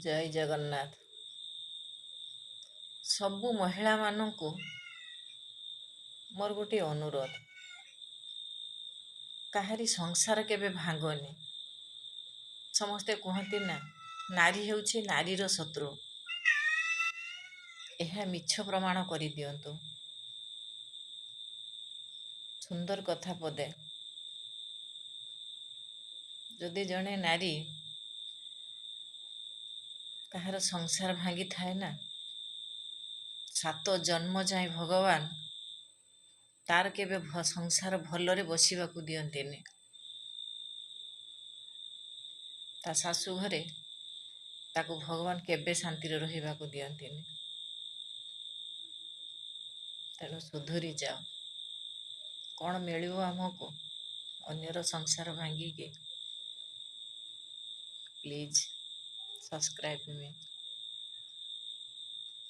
ଜୟ ଜଗନ୍ନାଥ। ସବୁ ମହିଳାମାନଙ୍କୁ ମୋର ଗୋଟିଏ ଅନୁରୋଧ, କାହାରି ସଂସାର କେବେ ଭାଙ୍ଗନି। ସମସ୍ତେ କୁହନ୍ତି ନା, ନାରୀ ହେଉଛି ନାରୀର ଶତ୍ରୁ। ଏହା ମିଛ ପ୍ରମାଣ କରିଦିଅନ୍ତୁ। ସୁନ୍ଦର କଥା ପଦେ। ଯଦି ଜଣେ ନାରୀ କାହାର ସଂସାର ଭାଙ୍ଗିଥାଏ ନା, ସାତ ଜନ୍ମ ଯାଏଁ ଭଗବାନ ତାର କେବେ ସଂସାର ଭଲରେ ବସିବାକୁ ଦିଅନ୍ତିନି। ତା ଶାଶୁ ଘରେ ତାକୁ ଭଗବାନ କେବେ ଶାନ୍ତିରେ ରହିବାକୁ ଦିଅନ୍ତିନି। ତେଣୁ ସୁଧୁରି ଯାଅ। କ'ଣ ମିଳିବ ଆମକୁ ଅନ୍ୟର ସଂସାର ଭାଙ୍ଗିକି? Please subscribe me.